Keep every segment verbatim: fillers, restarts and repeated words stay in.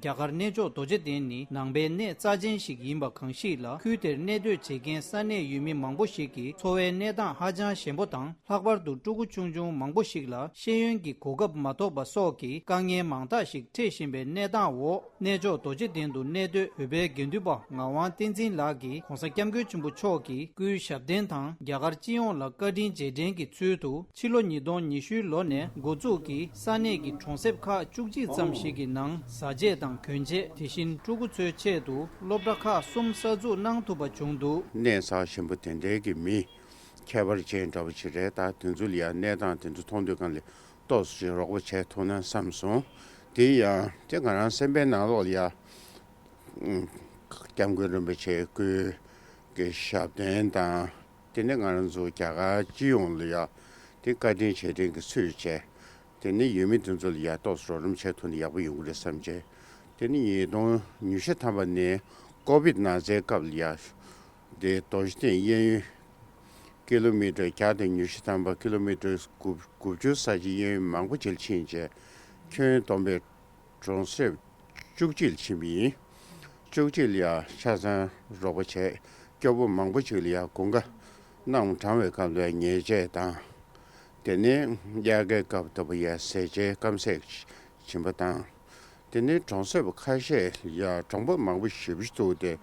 རྒྱ་གར་གནས་མཆོག་རྡོ་རྗེ་གདན་ནི་ནང་པའི་གནས་རྩ་ཆེན་ཞིག་ཡིན་པ་གང་ཞིག་ལ། ཁུལ་དེར་གནས་སྡོད་བྱེད་མཁན་ས་གནས་ཡུལ་མི་མང་པོ་ཞིག་གི་འཚོ་བའི་གནས་སྟངས་ཧ་ཅང་ཞན་པོ་དང་། ལྷག་པར་དུ་ཕྲུ་གུ་ཆུང་ཆུང་མང་པོ་ཞིག་ལ་ཤེས་ཡོན་གྱི་གོ་སྐབས་མ་ཐོབ་པ་སོགས་ཀྱི་དཀའ་ངལ་མང་དག་ཞིག་འཕྲད་བཞིན་པའི་གནས་སྟངས་འོག་གནས་མཆོག་རྡོ་རྗེ་གདན་དུ་གནས་སྡོད་བོད་པའི་དགེ་འདུན་པ་ངག་དབང་བསྟན་འཛིན་ལགས་ཀྱིས་༸གོང་ས་༸སྐྱབས་མགོན་ཆེན་པོ་མཆོག་གི་སྐུའི་ཞབས་བརྟན་དང་རྒྱ་གར་སྤྱི་ཡོངས་ལ་བཀའ་དྲིན་རྗེས་དྲན་གྱི་ཚུལ་དུ། ཕྱི་ལོ་ཉིས་སྟོང་ཉི་ཤུའི་ལོ་ནས་འགོ་འཛུགས་ཀྱིས་ས་གནས་ཀྱི་གྲོང་གསེབ་ཁག་བཅུ་གཅིག་ཙམ་ཞིག་གི་ནང་བཟའ་ཆས་དང་གྱོན་ཆས། དེ་བཞིན་ཕྲུ་གུ་ཚོའི་ཆེད་དུ་སློབ་གྲྭ་ཁག་གསུམ་གསར་འཛུགས་གནང་ཐུབ་པ་བྱུང་འདུག། གནས་ས་ཞན་པོ་དེ་འདྲའི་གི་མི་ཁྱད་པར་ཅན་འདྲ་བོ་ཅིག་རེད། ད་དེ་ཚོ་ལ་ཡང་གནས་སྟངས་དེ་ཚོ་མཐོང་དུས་གང་ལ་ཏོག་ཙམ་ཅིག་རོགས་པ་བྱས་ཐུབ་ན་བསམ་སོང་། དེ་ཡང་དེ་ང་རང་སེམས་པའི་ནང་ལོགས་ལ་ཡང་སྐྱབས་མགོན་རིན་པོ་ཆེའི་སྐུའི་གི་ཞབས་བརྟན་དང་། དེ་ནས་ང་རང་ཚོ་རྒྱ་གར་སྤྱི་ཡོངས་ལ་ཡང་དེ་བཀའ་དྲིན་རྗེས་དྲན་གྱི་ཚུལ་བྱས། དེ་ནས་ཡུལ་མི་དེ་ཚོ་ལ་ཡང་ཏོག་ཙམ་རོགས་རམ་བྱེད་ཐུབ་ན་ཡག་པོ་ཡོང་གི་རེད་བསམ་བྱས། དེ་ནས་ཉིས་སྟོང་ཉི་ཤུ་ཐམ་པ་ནས་ཀོ་བིད་ན་ཚའི་སྐབས་ལ་ཡང་དེ་རྡོ་རྗེ་གདན་གཡས་གཡོན་ཀི་ལོ་མི་ཊར་བརྒྱ་དང་ཉི་ཤུ་ཐམ་པ། ཀི་ལོ་མི་ཊར་དགུ་དགུ་བཅུ་ས་ཆ་གཡས་གཡོན་མང་པོ་ཅིག་ལ་ཕྱིན་བྱས། ཁྱོན་བསྡོམས་པའི་གྲོང་གསེབ་བཅུ་གཅིག་ལ་ཕྱིན་པ་ཡིན། བཅུ་གཅིག་ལ་ཡང་ཆ་ཚང་རོགས་པ་བྱས། སྐྱོ་པོ་མང་པོ་ཅིག་ལ་ཡང་དགུན་ཁ་གནམ་གྲང་བའི་སྐབས་ལ་ཡང་ཉལ་ཆས་དང་། དེ་ནས་དབྱར་ཁའི་སྐབས་ལྟ་བུ་ཡང་ཟས་བཅད་སྐམ་ཟས་བྱིན་པ་དང་། དེ་ནས་གྲོང་གསེབ་ཁ་ཤས་ལ་ཡང་གྲོང་པ་མང་པོ་ཞེ་པོ་ཅིག་འདུག་སྟེ།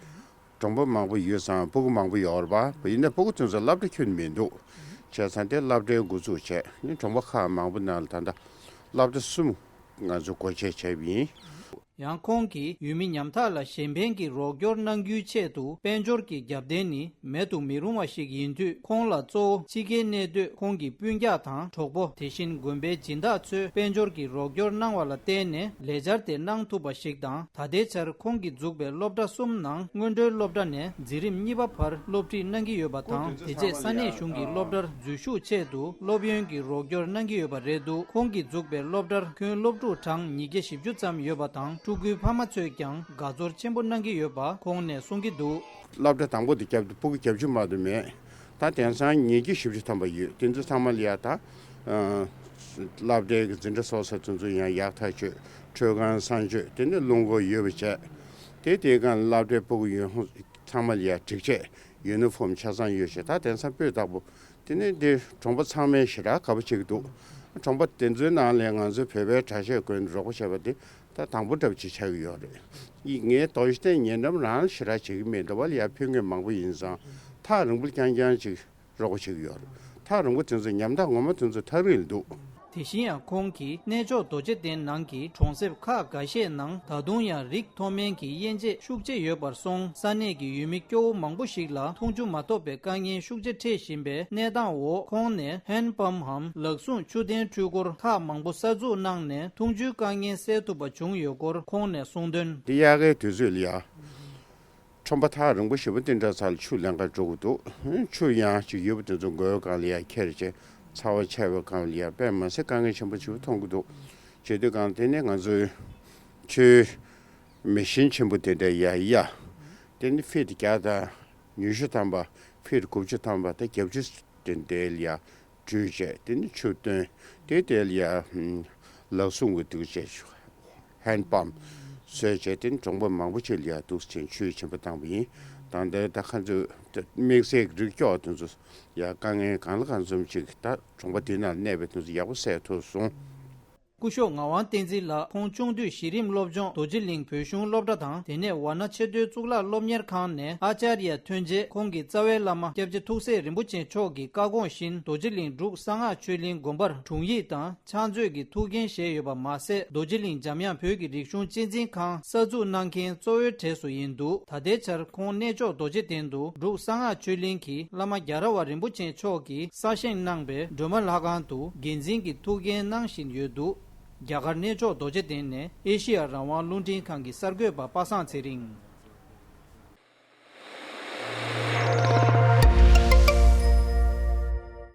གྲོང་པ་མང་པོ་ཡོད་ཙང་ཕྲུ་གུ་མང་པོ་ཡོད་རེད་པ། ཡིན་ནའི་ཕྲུ་གུ་དེ་ཚོ་སློབ་གྲྭ་ཁྱོན་ནས་མི་འདུག། བྱས་ཙང་དེ་སློབ་གྲྭའི་འགོ་འཛུགས་བྱས་ནས་གྲོང་པ་ཁག་མང་པོ་ནང་ལ་ད་ལྟ་སློབ་གྲྭ་གསུམ་ང་ཚོ་སྒོ་འབྱེད་བྱས་པ་ཡིན། ཡང་ཁོང་གིས་ཡུལ་མི་ཉམ་ཐག་ལ་གཞན་ཕན་གྱི་རོགས་སྐྱོར་གནང་རྒྱུའི་ཆེད་དུ་དཔལ་འབྱོར་གྱི་རྒྱབ་རྟེན་ནི་མེད་དུ་མི་རུང་བ་ཞིག་ཡིན་དུས། ཁོང་ལ་གཙོ་བོ་ཕྱི་རྒྱལ་གནས་སྡོད་ཁོང་གི་སྤུན་ཀྱག་དང་གྲོགས་པོ། དེ་བཞིན་དགོན་པའི་སྦྱིན་བདག་ཚོས་དཔལ་འབྱོར་གྱི་རོགས་སྐྱོར་གནང་བ་ལ་བརྟེན་ནས་ལས་འཆར་དེ་གནང་ཐུབ་པ་ཞིག་དང་། ད་ལྟའི་ཆར་ཁོང་གིས་འཛུགས་པའི་སློབ་གྲྭ་གསུམ་ནང་སྔོན་འགྲོའི་སློབ་གྲྭ་ནས་འཛིན་རིམ་གཉིས་པ་བར་སློབ་ཁྲིད་གནང་གི་ཡོད་པ་དང་། དེ་རྗེས་ས་གནས་གཞུང་གི་སློབ་གྲྭར་འཛུལ་ཞུགས་ཆེད་དུ་སློབ་ཡོན་གྱི་རོགས་སྐྱོར་གནང་གི་ཡོད་པ་རེད་འདུག། ཁོང་གིས་འཛུགས་པའི་སློབ་གྲྭར་ཁྱོན་སློབ་ཕྲུག་གྲངས་ཉིས་བརྒྱ་བཞི་བཅུ་ཙམ་ཡོད་པ་དང་། ཕྲུ་གུའི་ཕ་མ་ཚོས་ཀྱང་དགའ་ཚོར་ཆེན་པོ་གནང་གི་ཡོད་པ་ཁོང་ནས་གསུང་གི་འདུག། སློབ་གྲྭ་དང་པོ་དེ་བརྒྱབ་དུས་ཕྲུ་གུ་བརྒྱད་ཅུ་མ་གཏོགས་མེད། ད་དེང་སང་ཉིས་བརྒྱ་བཞི་བཅུ་ཐམ་པ་ཡོད། དེ་ཚོ་ཚང་མ་ལ་ཡ་ད། ཨ། སློབ་གྲྭའི་གི་འཛིན་གྲྭ་སོ་སོ་དེ་ཚོ་ཡང་ཡག་ཐག་ཆོད། མཆོད་ཁང་གསང་སྤྱོད། དེ་ནས་རླུང་འཁོར་ཡོད་པ་བྱས། དེ་དེའི་སྒང་སློབ་གྲྭའི་ཕྲུ་གུ་ཡོད་ཚང་མ་ལ་ཡ་སྒྲིག་ཆས་ཡུ་ནི་ཧྥོམ་ཆ་ཚང་ཡོད་བྱས། ད་དེང་སང་སྤུས་དག་པོ། དེ་ནས་འདི་གྲོང་པ་ཚང་མས་ཞེ་དྲག་དགའ་པོ་བྱེད་ཀྱི་འདུག། གྲོང་པ་དེ་ཚོའི་ནང་ལ་ང་ཚོའི་བོད་པའི་གྲྭ་ཆས་གོན་རོགས་པ་བྱས་པ་དེ་ད་དང་པོ་འདྲ་པོ་ཅིག་ཆགས་ཀྱི་ཡོད་རེད། ཡིན་ངས་རྡོ་རྗེ་གདན་ཉེ་འགྲམ་རང་ཞེ་དྲག་བྱེད་ཀྱི་མེད། འདི་བ་ལ་ཡར་ཕེབས་མཁན་མང་པོ་ཡིན་ཙང་ཐག་རིང་པོ་རྐྱང་རྐྱང་ཅིག་རོགས་པ་བྱེད་ཀྱི་ཡོད་རེད། ཐག་རིང་པོ་དེ་ཚོ་ཉམ་ཐག་ངོ་མ་དེ་ཚོ་ཐག་རིང་ལ་འདུག། དེ་བཞིན་ཡང་ཁོང་གིས་གནས་མཆོག་རྡོ་རྗེ་གདན་ནང་གི་གྲོང་གསེབ་ཁག་འགའ་ཤས་ནང་ད་དུང་ཡང་རིགས་མཐོ་དམན་གྱི་དབྱེ་འབྱེད་ཤུགས་ཆེ་ཡོད་པར་སོང་། ས་གནས་ཀྱི་ཡུལ་མི་སྐྱོ་བོ་མང་པོ་ཞིག་ལ་འཐུང་ཆུ་མ་ཐོབ་པའི་དཀའ་ངལ་ཤུགས་ཆེ་འཕྲད་བཞིན་པའི་གནས་སྟངས་འོག་ཁོང་ནས་ཧན་པམ་འམ་ལག་ཟུང་ཆུ་ལྡན་འཕྲུལ་འཁོར་ཁག་མང་པོ་གསར་འཛུགས་གནང་ནས་འཐུང་ཆུའི་དཀའ་ངལ་སེལ་ཐུབ་པ་བྱུང་ཡོད་སྐོར་ཁོང་ནས་གསུངས་དོན། འདི་དབྱར་ཁའི་དུས་ཚོད་ལ་ཡ། ཁྲོམ་པ་ཐག་རིང་པོ་ཞེ་པོ་དེ་འདྲ་ཚ་ལ་ཆུ་ལེན་གར་འགྲོ་གི་འདུག། ཆུ་ཡང་ཅིག་ཡོད་པ་དེ་ཚོ་མགོའི་སྒང་ལ་ཡར་ཁྱེར་བྱས་ཚ་བ་ཆེ་བའི་སྒང་ལ་ཡར་དཔེ་མི་སྲིད་དཀའ་ངལ་ཆེན་པོ་ཞེ་པོ་མཐོང་གི་འདུག། བྱེད་དུས་སྒང་དེ་ནས་ང་ཚོའི་ཆུའི་མེ་ཤིན་ཆེན་པོ་དེ་འདྲ་ཡར་གཡར། དེ་ནས་ཕིཊ་བརྒྱ་དང་ཉི་ཤུ་ཐམ་པ། ཕིཊ་དགུ་བཅུ་ཐམ་པ་དང་བརྒྱད་ཅུ་དེ་འདྲ་ལ་ཡར་བྲུས་བྱས། དེ་ནས་ཆུ་བཏོན། དེ་དེ་ལ་ཡར་ལག་ཟུང་གི་འདུག་བྱས། ཧན་པམ་བཟོས་བྱས། དེ་ནས་གྲོང་པ་མང་པོ་ཅིག་ལ་ཡར་འདུག་སེ་བྱས་ཆུ་ཆེན་པོ་བཏང་པ་ཡིན། ད་ལྟ་ད་ཁ་མཆུ་དམིགས་བསལ་གྱི་རིགས་སྐྱོ་བ་དེ་ཚོ་ཡར་དཀའ་ངལ་གང་ལ་གང་འཚམ་ཅིག་ད་གྲོང་པ་དེ་ནང་གནས་པའི་དེ་ཚོ་ཡག་པོ་སེལ་ཐུབ་སོང་། སྐུ་ཞབས་ངག་དབང་བསྟན་འཛིན་ལགས་ཁོང་ཆུང་དུས་གཞི་རིམ་སློབ་སྦྱོང་རྡོ་རྗེ་གླིང་བོད་གཞུང་སློབ་གྲྭ་དང་། དེ་ནས་ཝཱ་ཎ་ཆེས་མཐོའི་གཙུག་ལག་སློབ་གཉེར་ཁང་ནས་ཨཱ་ཙརྱ་ཐོན་རྗེས། ཁོང་གི་རྩ་བའི་བླ་མ་སྐྱབས་རྗེ་ཐུགས་སྲས་རིན་པོ་ཆེ་མཆོག་གི་བཀའ་དགོངས་བཞིན་རྡོ་རྗེ་གླིང་འབྲུག་གསང་སྔགས་ཆོས་གླིང་དགོན་པར་དྲུང་ཡིག་དང་ཕྱག་མཛོད་ཀྱི་ཐུགས་འགན་བཞེས་ཡོད་པ་མ་ཟད། རྡོ་རྗེ་གླིང་འཇམ་དབྱངས་བོད་ཀྱི་རིག་གཞུང་གཅེས་འཛིན་ཁང་གསར་འཛུགས་གནང་མཁན་གཙོ་བོའི་གྲས་སུ་ཡིན་འདུག། ད་ལྟའི་ཆར་ཁོང་གནས་མཆོག་རྡོ་རྗེ་གདན་དུ་འབྲུག་གསང་སྔགས་ཆོས་གླིང་གི་བླ་མ་རྒྱལ་ར་བ་རིན་པོ་ཆེ་མཆོག་གིས་གསར་བཞེངས་གནང་པའི་སྒྲོལ་མ་ལྷ་ཁང་དུ་འགན་འཛིན་གྱི་ཐུགས་འགན་གནང་བཞིན་ཡོད་འདུག། རྒྱ་གར་གནས་མཆོག་རྡོ་རྗེ་གདན་ནས་ཨེ་ཤེ་ཡ་རང་དབང་རླུང་འཕྲིན་ཁང་གི་གསར་འགོད་པ་པ་སངས་ཚེ་རིང་།